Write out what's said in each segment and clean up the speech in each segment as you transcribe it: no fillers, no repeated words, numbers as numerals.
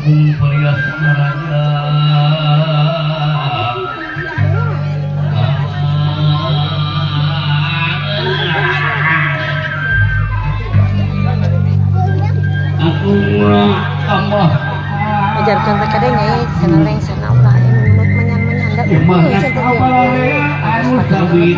Kampung Perias Raja. Aku tambah ajarkan kadang sana leng sana ulah menurut menyan-menyan da anu kawin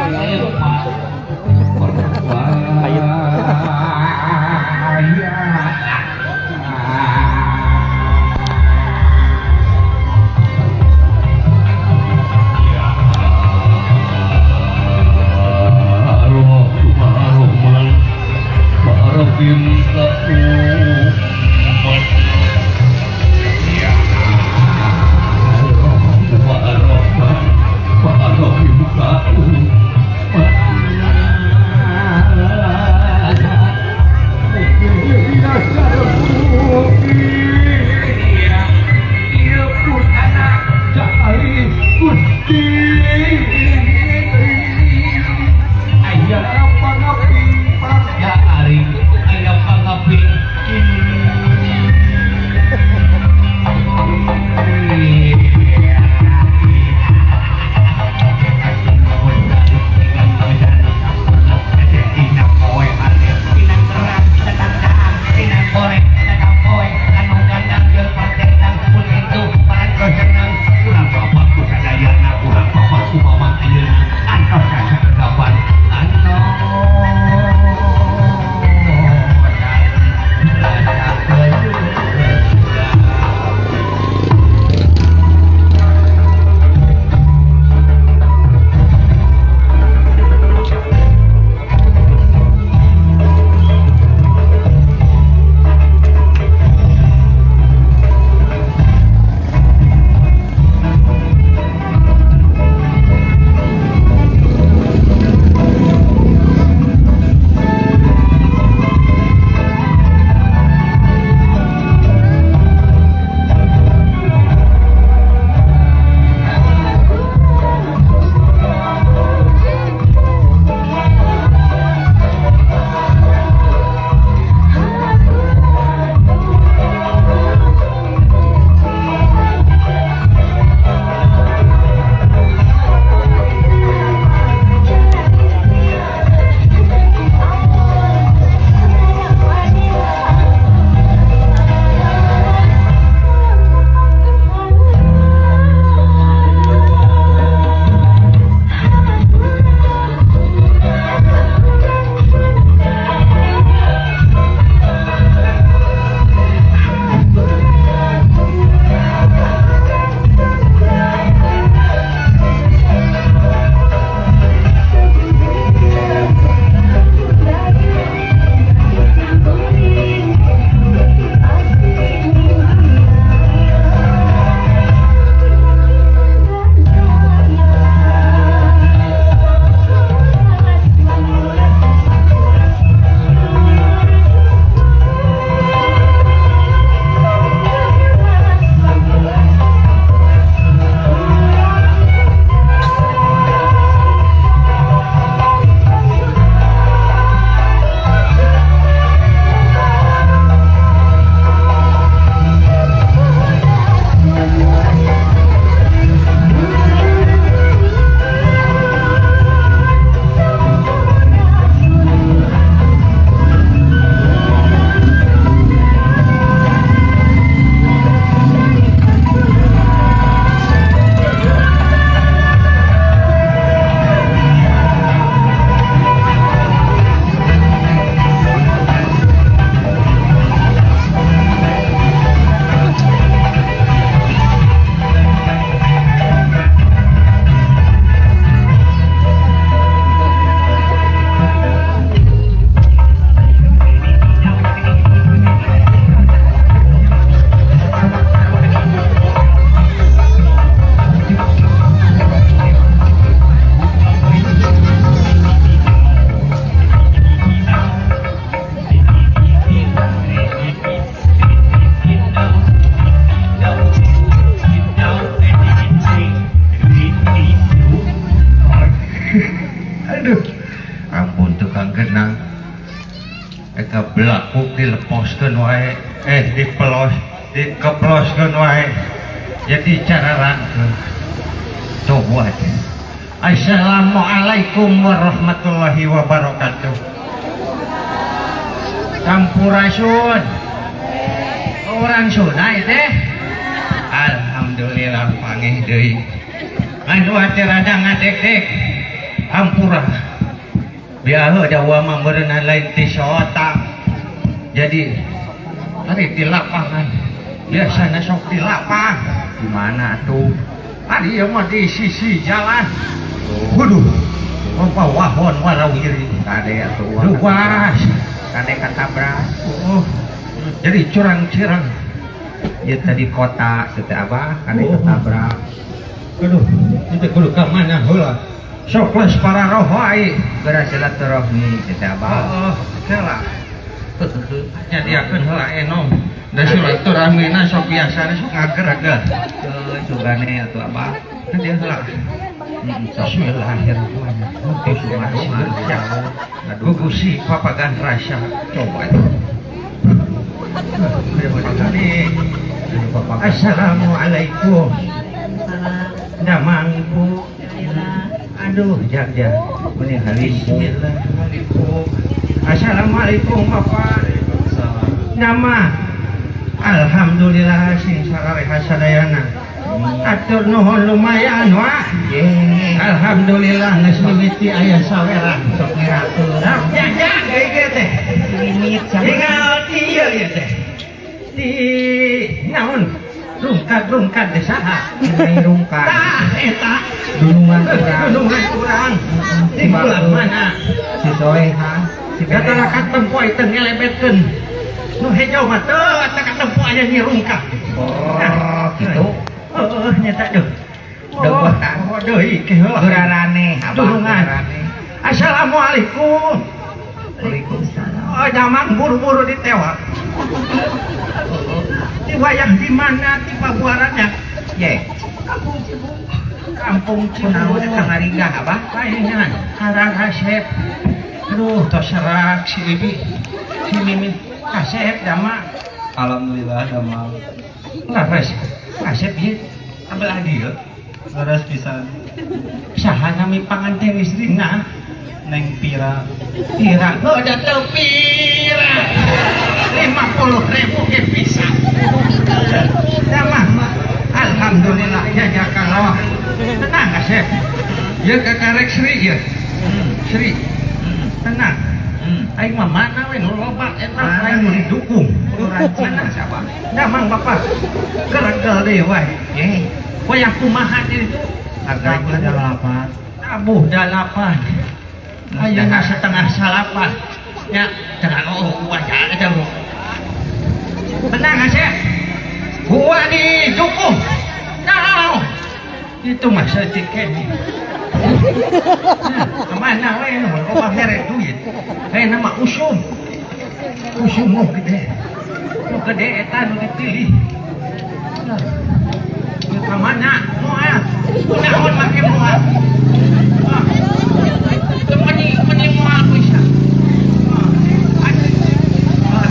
Ampun tukang genang. Eta belakuk dileposkeun wae, dipelos. Dikeploskeun wae. Jadi cara rangkeun. Coba. Assalamualaikum warahmatullahi wabarakatuh. Sampurasun. Orang Sunda teh. Alhamdulillah pangih deui. Anu hate rada ngadek-dek. Hampura. Biahe da mah meureunna lain ti sota. Jadi ari di lapangan. Biasana sok di lapang. Di mana atuh? Ari ieu mah di sisi jalan. Waduh, apa wahon warawiri. Kade atuh. Luas. Kade katabrak. Oh. Jadi curang-curang. Ieu tadi kota teh Abah, kade katabrak. Aduh, itu kudu ka mana heula. Sok les para roh wae. Geura silaturahmi teh Abah. Heeh, heula. Nyadiakeun heula enom. Da silaturahmina sok biasana sok ngageregel. Heuh, sugane atuh Abah. Dia heula. Bismillahirrahmanirrahim. Gugusi papagan rasa. Coba. Assalamualaikum. Damang Ibu. Aduh, jaga. Bismillahirrahmanirrahim. Assalamualaikum Bapak. Nama. Alhamdulillah sing sarareha sadayana. Atur nuhun lumayan wah. Alhamdulillah geus mimiti aya saweran sok ngirakeun. Jaga ieu teh. Tinggal di ieu ieu teh. Di naon? Rungkad-rungkad teh saha? Nyai rungkad. Tah eta dunungan urang. Dunungan urang. Di belah mana? Si Soeha, si Kata katempo teu ngelebetkeun. Nu hejo mah teu eta katempo aya nyi rungkad. Oh, gitu. Heeh, nyata deuh. Deuh oh, deui ke heula. Geurarane Abah. Dunungan. Assalamualaikum. Waalaikumsalam. Oh, damang buru-buru ditewak. Di wayah di mana di pabuarannya? Ye. Kampung Cibung. Kampung Cibung. Kunaon eta ngaringgah Abah? Paingan karang Asep. Aduh, tos serak si Bibi. Si Mimin Asep damang. Alhamdulillah damang. Leres. Asep ieu abelah dieu. Leres pisan. Saha nami panganten istrina? Neng Pira. Pira. Oh, da teu pira. 50.000 ge bisa. Damah mah. Alhamdulillah ya kalau. Tenang Asep. Ieu kakarek Sri ieu. Sri. Tenang. Aing mah mana we nu loba eta aing nu didukung. Mana siapa? Damang Bapak. Geregel deui wae. Ye. Wayah kumaha itu? Tabuh dalapan. Tabuh dalapan. Ayeuna 8:30. Nya jangan oh wajah eta lu. Tenang Asep. Gua didukung. Nah, itu mah saeutik keneh. Nah, kemana we nu loba mere duit. Ayeuna mah usum. Usum nu gede. Nu gede eta nu dipilih. Nah, ka mana? Moal. Kunaon make moal? Teu meni meni moal bisa.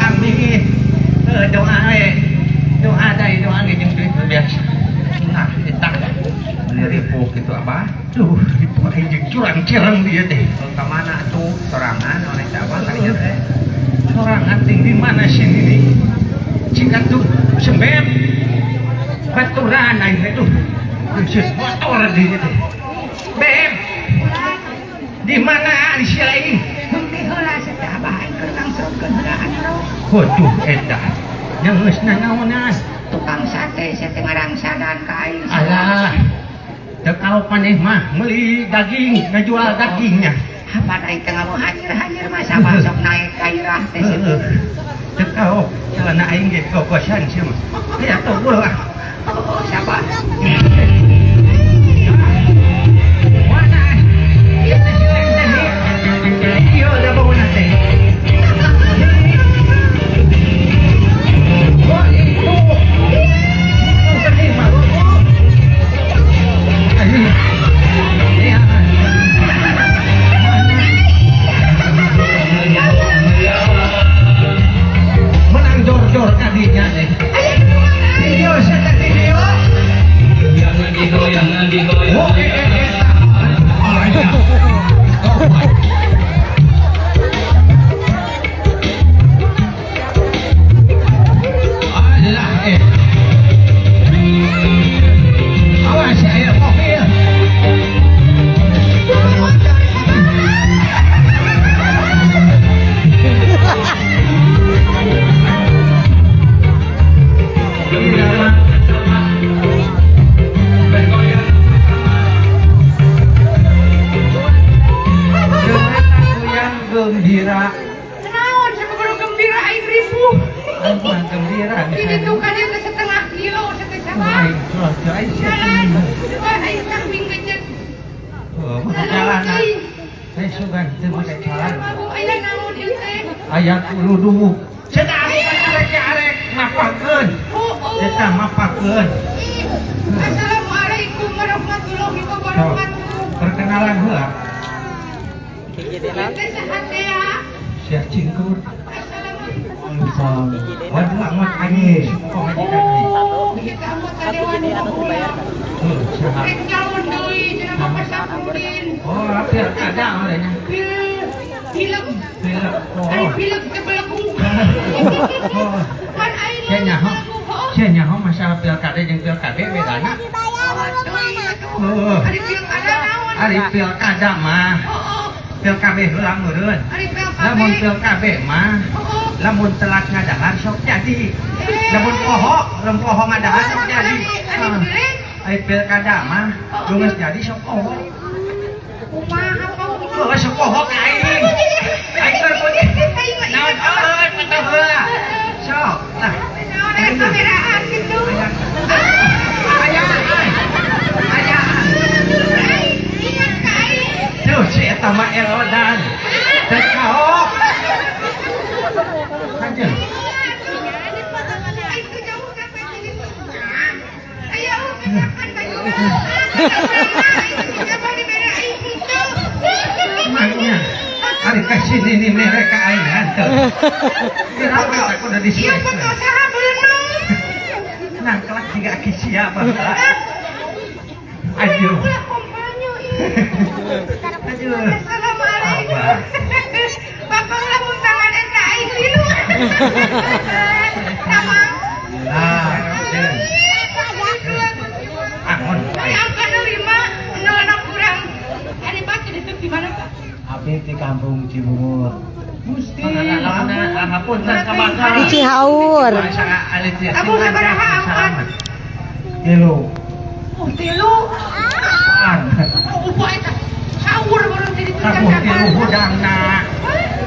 Amin. Doa we. Doa deui doa ge jeung duit biasa. Nah, eta Meuni ripuh kitu Abah. Duh, ripuh aing jeung curang-cireng dia teh. Ka mana atuh sorangan oleh si Abah kadinya teh? Sorangan ting di mana sini nih? Cika tuh sembep. Baturan aing teh tuh. Khusus motor di teh. Beb. Di mana di si aing? Henteu heula sia teh Abah aing keur ngangsrotkeun heula atuh. Waduh eta. Yang geus nanaonan. Tukang sate sia teh ngarangsadan ka aing. Alah. Teu kaop maneh mah meuli daging, ngajual dagingnya. Hapan aing teh ngamu hanyir-hanyir mah sabah sok naik kairah teh sia. Teu kaop, celana aing ge gogosan sia mah. Aya tuh ulah. Oh, siapa? Mana? Ieu teh si Neng teh. Ieu da bangunan teh. Oh, itu. Itu teh mah. Ayo. Menang jor-jor kadinya teh. Oh, awas ya mobil. Gembira. Naon sababaraha gembira aing ribu. Aing gembira. Ini tuh kan ieu setengah kilo setengah sabar. Jalan. Aing kambing geuceut. Oh, jalan. Teh sugan teu make jalan. Aya naon ieu teh? Aya kudu. Cenah arek mapakeun. Eta mapakeun. Assalamualaikum warahmatullahi wabarakatuh. Perkenalan heula. Sia cingkur. Waduh amat aing pamajikan aing. Kita anggota dewan heula. Rek nyalon deui cenah Bapak Saprudin. Oh, pilkada olehnya. Pilek. Pilek. Ari pilek teh belegu. Kan aing sia nyaho. Sia nyaho masalah pilkada jeung pilkada bedana. Ari pilkada naon? Ari pilkada mah. Pil KB heula meureun. Lamun pil KB mah, lamun telat ngadahar sok jadi. Lamun poho, lamun poho ngadahar sok jadi. Ari pilkada mah, geus jadi sok poho. Kumaha poho? Heuh sok poho ka aing. Aing keur punya. Naon eueuh patah heula. Sok, tah. Naon aya kameraan kitu. Aya. Aya. Tuh si eta mah elodan. Teu kaok. Hajeun. Maknya ari ka sini ni mere ka aing hanteu. Kenapa aku udah di sini? Ieu foto saha beunang? Nangklak jiga aki sia baheula. Aduh. Assalamualaikum. Bapak lamun tangan eta aing lilu. Sama. Angon. Angka 05 06 kurang. Ari Pak itu di mana Pak? Abi di kampung Cibungur. Gusti. Hapunten ka Bapak. Di Cihaur. Kamu sabaraha angkat? Tilu. Oh, tilu. Oh, eta sahur baru jadi Takut tilu hudangna.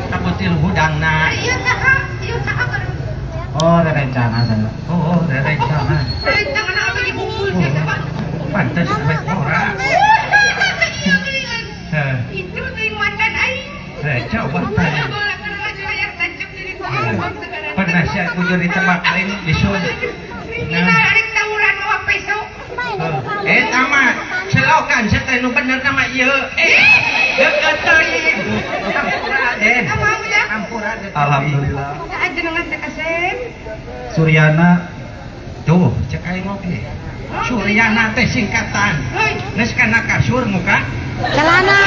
Takut tilu hudangna. Ieu saha? Ieu saha baru? Oh, rencana sana. Oh, rencana. Rencana apa dibungkus ya, Pak? Pantes rek ora. Iya geuningan. Itu teuing mantan aing. Coba tanya. Pernah sia kudu ditebak lain disun. Nah, arek tawuran mawa peso. Eta mah selokan sia teh nu bener nama ieu. Deukeut teuing. Ampura den. Ampura den. Alhamdulillah. Saha jenengan teh kasep? Suryana. Tuh, cek aing oge. Suryana teh singkatan. Geus kana kasur muka celana.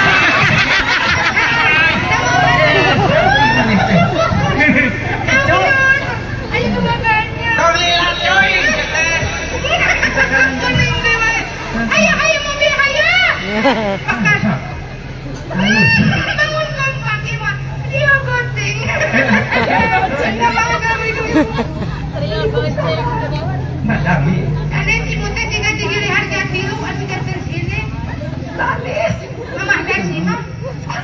Ayo kebakarannya. Tong lila teuing teh. Ayo, ayo mobil, ayo. Makan. Bangun kompak ieu mah. Dia goceng. Cinta banget sama ibu-ibu. Madami. Ane ibu teh jiga digili harga tilu atuh janten sini. Lalis. Mamah dasi mah.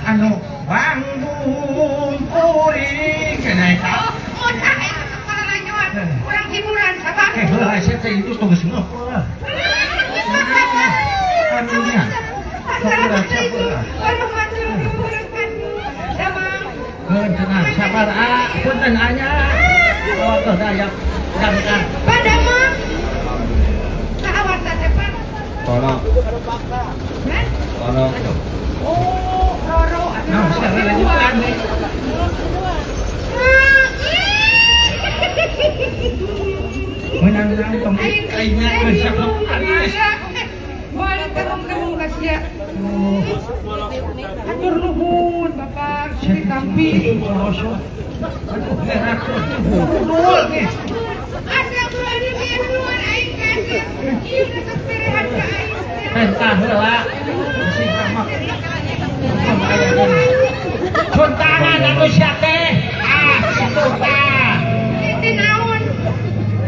Anu Bandung kuring cenah eta. Oh, ah eta sekolah lanjuan. Urang hiburan sabar. Heula sia teh itu tong geus ngeupeul. Anunya. Assalamualaikum warahmatullahi wabarakatuh. Damang. Tenang, sabar ah, punten anya. Oh, tuh aya damkar. Pak Damang. Saha warta teh, Pak? Tolong. Hah? Tolong. Oh, Roro. Nah, sekarang lanjutkan nih. Menang-menang tong aingnya geus panas. Moal ditanggung-tanggung ka sia. Hatur nuhun Bapak Sri Kampi. Aduh, gerak. Dul nih. Asa bulan ieu nuhun aing ka sia. Ieu geus berehan ka aing. Pentah heula. Sing mah. Cuntangan anu sia teh. Ah, kitu tah. Teh naon?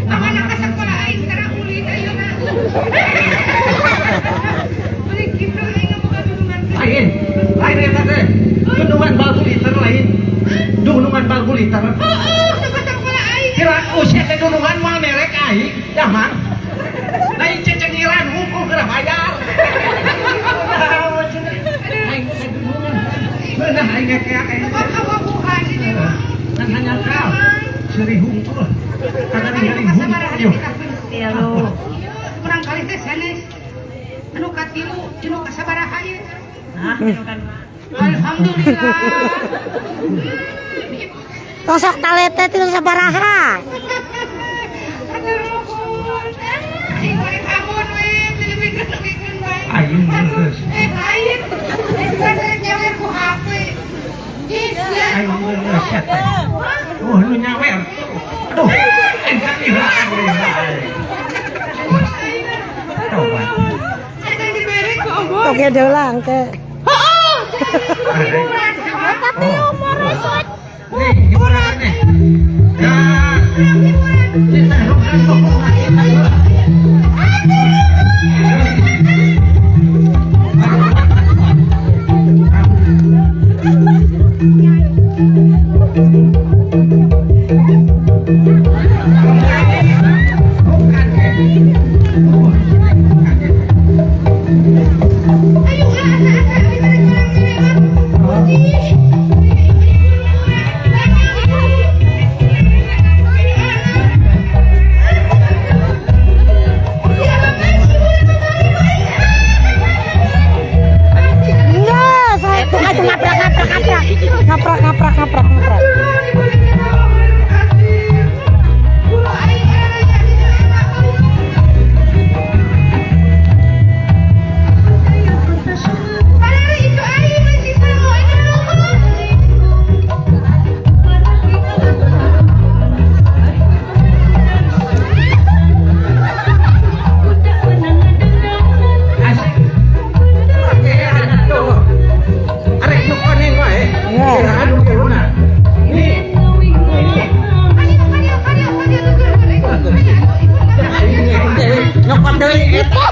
Amana ka sakola aing tara ulin ayeuna. Beuki kitu aing boga dunungan. Lain. Lain eta teh. Dunungan balguliter lain. Dunungan balguliter. Heeh, sakola aing. Kira sia teh dunungan moal merek aing, damang. Lain cecengiran hukum geura bayar. Aing teh dunungan. Beunah aing ngekeak aing. Kawabuhan ini mah. Kan hanyakal. Seuri hungkul. Kana ningali hungkul. Tilu. Kurang kali teh sanes. Anu katilu, anu kasabaraha ieu. Nah, kan. Alhamdulillah. Tong sok talete tilu sabaraha. Aduh nuhun. Aing balik amun we, dilebihkeun bae. Aing geus. Eh, lain. Aing rek nyawer ku HP. Ih, sia. Aing geus sia teh. Oh, nu nyawer. Aduh, aing kaliwaan we. Coba. Eta dibere ku obon. Oke deulang ke. Heeh. Hiburan. Tapi umur esot. Nih, hiburan nih. Ya. Kita hiburan. Ayo asa-asa dibere barang mere mah. Ih. Enggak, saya tuh ngaprak ngaprak ngaprak. Ngaprak ngaprak ngaprak ngaprak. Asik. Aduh. Arek nu koneng wae. Ya. Anu geuna. Nih. Nyokot deui eta.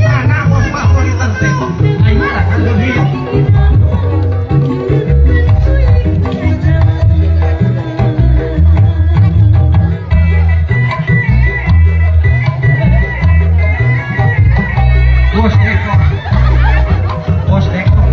Mana bos favoritan teh? Aing mah kan leuwih. Bos dekor. Bos dekor.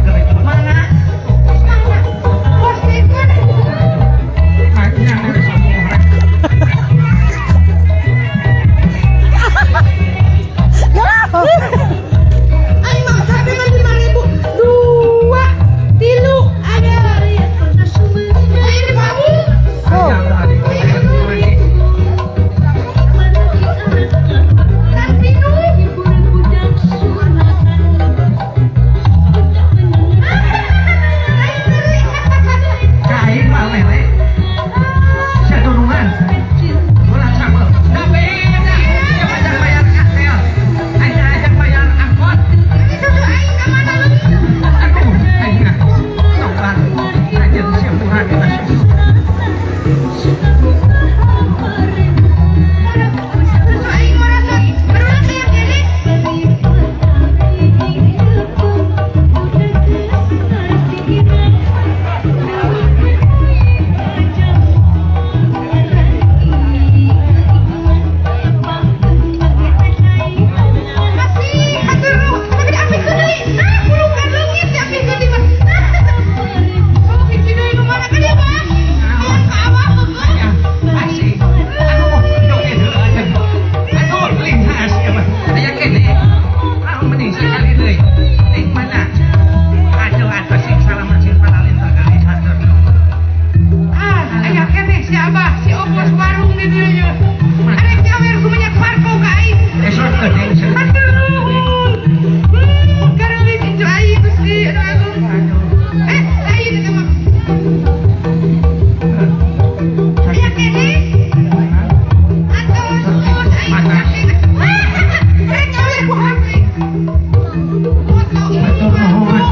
Hatur nuhun.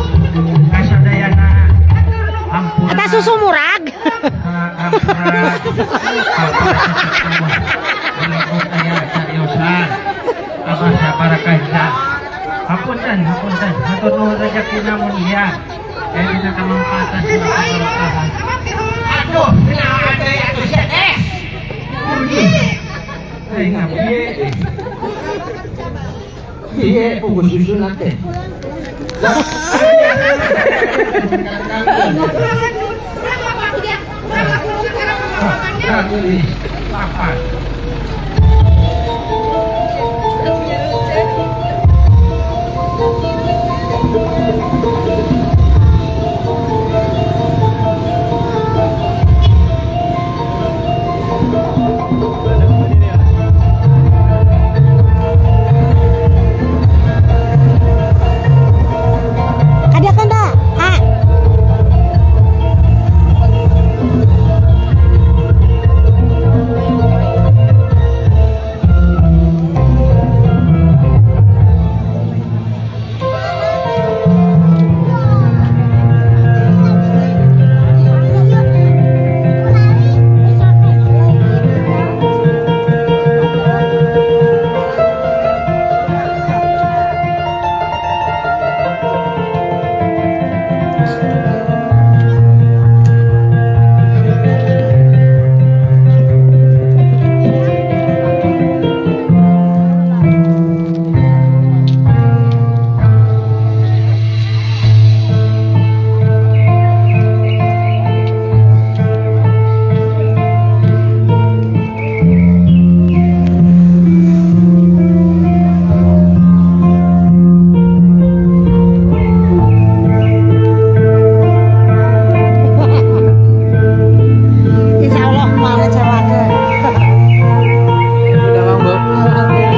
Kasadayana. Ampura. Eta susu murag. Ampura. Bilangkung aya cariosan. Abah sabarakah. Hapunten, hapunten. Hatur nuhun rezekina mun ieu. Aya dina kamanfaatan sareng. Aduh, kunaon deui atuh sia teh? Aing mah piye? Piye pugu susuna teh? Apa? Ada kan dah? Ah. Insya Allah mau ngecewakeun. Udah Bang, Bu. Alhamdulillah.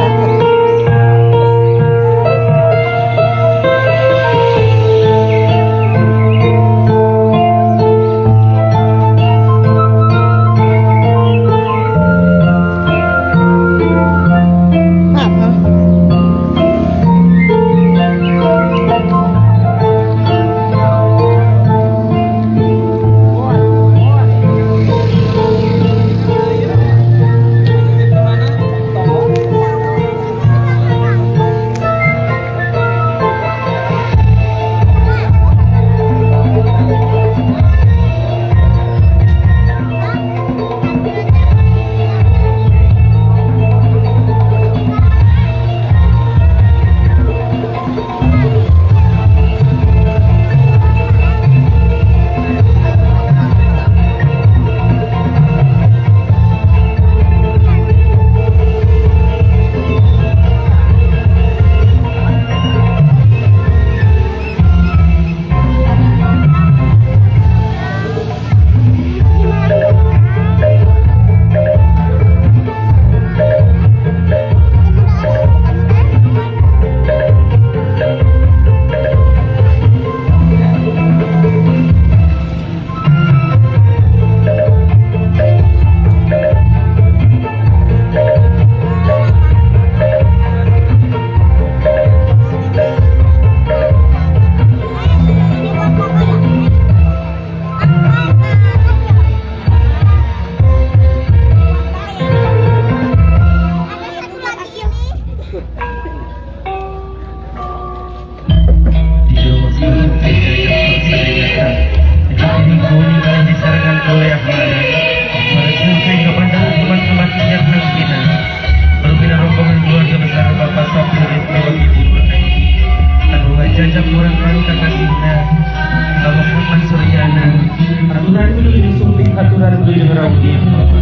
Jajak kurang kali kakasihna Muhammad Suryana. Aturan wilujeng sumping, aturan wilujeng rawuh.